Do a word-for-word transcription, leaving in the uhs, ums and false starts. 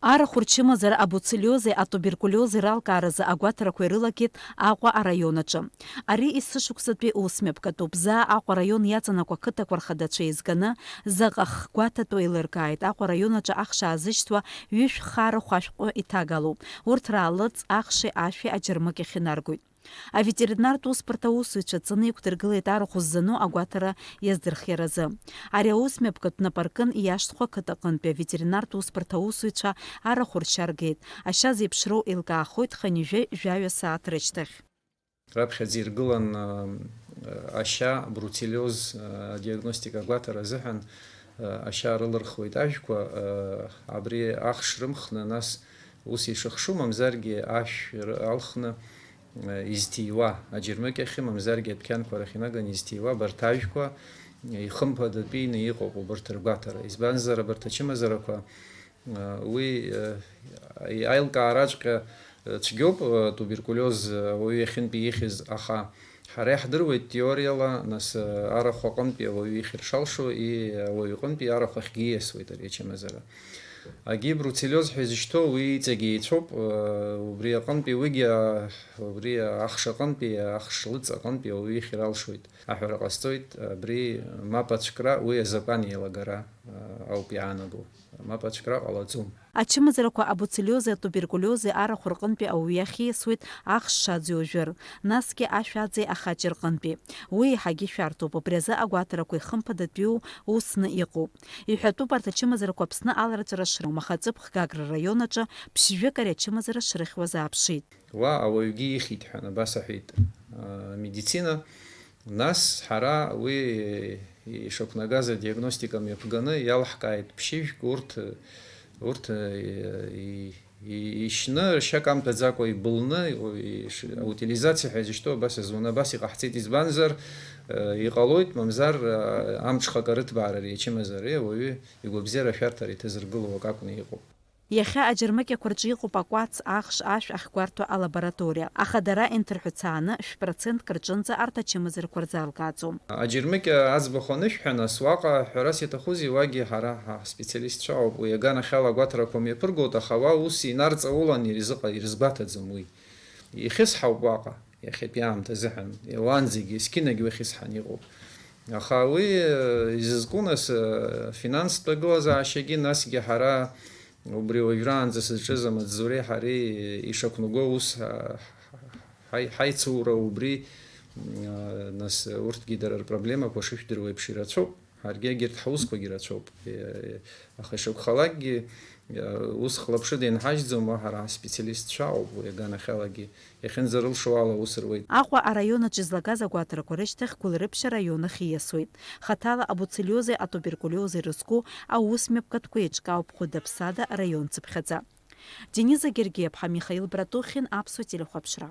Арахә рчымазара абруцеллиози атуберкулиози ралкааразы агәаҭарақәа ирылагеит Аҟәа араион аҿы. Ари есышықәсатәи усмҩаԥгатәуп. Заа Аҟәа араион иаҵанакуа ақыҭақәа рхадацәа еизганы заҟа хгәаҭатәу еилыркааит. Аҟәа араион аҿы ахш аазышьҭуа ҩышә хаа рахә ашәҟәы иҭагалоуп. Урҭ раалырц ахши ашәи аџьармыкьахь инаргоит. Аветеринартә усбарҭа аусзуҩцәа ҵаны иқәдыргылеит арахә ззану агәаҭара иаздырхиаразы. Ари аусмҩаԥгатә нап аркын Иашҭхәа ақыҭа аҟынтәи аветеринартә усбарҭа аусзуҩцәа арахә ршьа ргеит. Ашьа зеиԥшроу еилкаахоит хынҩажәи жәаҩа сааҭ рышьҭахь. Раԥхьаӡа иргылан, а, ашьа, бруцеллиоз, а, адиагностика агәаҭара азыҳәан, а, ашьа рылырхуеит ажәқәа, а, абри ахш рымхны, нас ус ишыхшу, мамзаргьы ашә р-, алхны, а, изҭиуа, аџьармыкьахьы, мамзаргьы адәқьанқәа рахь инаганы изҭиуа абарҭ ажәқәа, а, ихымԥадатәины иҟоуп убарҭ ргәаҭара. Избанзар, абарҭ ачымазарақәа, а, уи, а, аилкаараҵәҟьа, а, цәгьоуп, а, туберкулиоз, а, ауаҩы иахьынтәи ихьыз, аха ҳара иаҳдыруеит теориала, нас, а, арахә аҟынтәи ауаҩы ихьыр шалшо, и-, ауаҩы иҟынтәи арахә ахьгьы ииасуеит ари ачымазара. Агибруцеллиоз ҳәа изышьҭоу уи иҵегь еицәоуп, а, убри аҟынтәи уигьы, а, убри ахш аҟынтәи, ахш лыҵ аҟынтәи ауаҩы ихьыр алшоит. Аҳәара ҟасҵоит, абри мап ацәкра, уи азакәан еилагара, а, ауп иаанаго. Мап ацәкра ҟалаӡом. Ачымазарақәа абруцеллиози атуберкулиози арахә рҟынтәи ауаҩы иахь ииасуеит ахш шаӡәи уажәыр, насгьы ашә аӡеи ахаҷи рҟынтәи. Уи еиҳагьы шәарҭоуп, абри азы агәаҭарақәа ихымԥадатәиу усны иҟоуп. Иҳәатәуп арҭ ачымазарақәа Аԥсны аларҵәара шрымоу, аха Аҵыԥх Гагра раион аҿы ԥшьҩык ари ачымазара шрыхьуаз ааԥшит. Уа ауаҩгьы ихьит ҳәа абас аҳәеит, а, амедицина. Нас ҳара уи ишақәнагаз адиагностика мҩаԥганы иалаҳкааит ԥшьыжәк, урҭ, урҭ, и-, и-, ишьны, ршьа камҭәаӡакәа ибылны, иш-, аутилизациа ҳәа изышьҭоу абас азын, абас иҟаҳҵеит, избанзар, э, иҟалоит, мамзар, э, амҽхак арыҭбаара ари ачымазареи ауаҩы игәабзиара ашәарҭара иҭазыргыло акы акәны иҟоуп. Иахьа аџьармыкьақәа рҿы иҟоуп акәац, ахш, ашә ахьгәарҭо алабораториа, аха дара инҭырҳәцааны шә-процентк рҿынӡа арҭ ачымазарақәа рзалгааӡом. Аџьармыкьа аӡбахә анышәҳәа, нас, уаҟа ҳәарас иаҭахузеи, уагьы ҳара ҳаспециалистцәа ауп, уи аганахьала агәаҭарақәа мҩаԥыргоит, аха уа ус инарҵаулан ирзыҟа-, ирызгәаҭаӡом уи. Ихьысҳауп уаҟа, иахьатәи аамҭа азыҳәан, уаанӡагьы, есқьынагь уахьысҳан иҟоуп. Аха уи, э, изызку, нас, э, финанстә ҭагылазаашьагьы, насгьы ҳара убри уажәраанӡа сызҿыз амаҵзуреи ҳареи ишақәнаго ус, ҳа-, ҳаи-, ҳаицура убри, м, а, нас урҭгьы дара рпроблемақәа шышәдыруа еиԥш ирацәоуп. Ҳаргьы егьырҭ ҳусқәагьы рацәоуп. Е, аха ишакәхалакгьы, е, ус хылаԥшыда инҳажьӡом, уа ҳара ҳспециалистцәа ауп, уи аганахьалагьы иахьынӡарылшо ала аус руеит. Аҟәа араион аҿы излагаз агәаҭарақәа рышьҭахь Гәылрыԥшь араион ахь ииасуеит. Хаҭала абруцеллиози атуберкулиози рызку аус мҩаԥгатәқәа еиҿкаауп хәыда-ԥсада араион цыԥхьаӡа. Дениза Гергиаԥҳа, Михаил Братухин, Аԥсуа телехәаԥшра.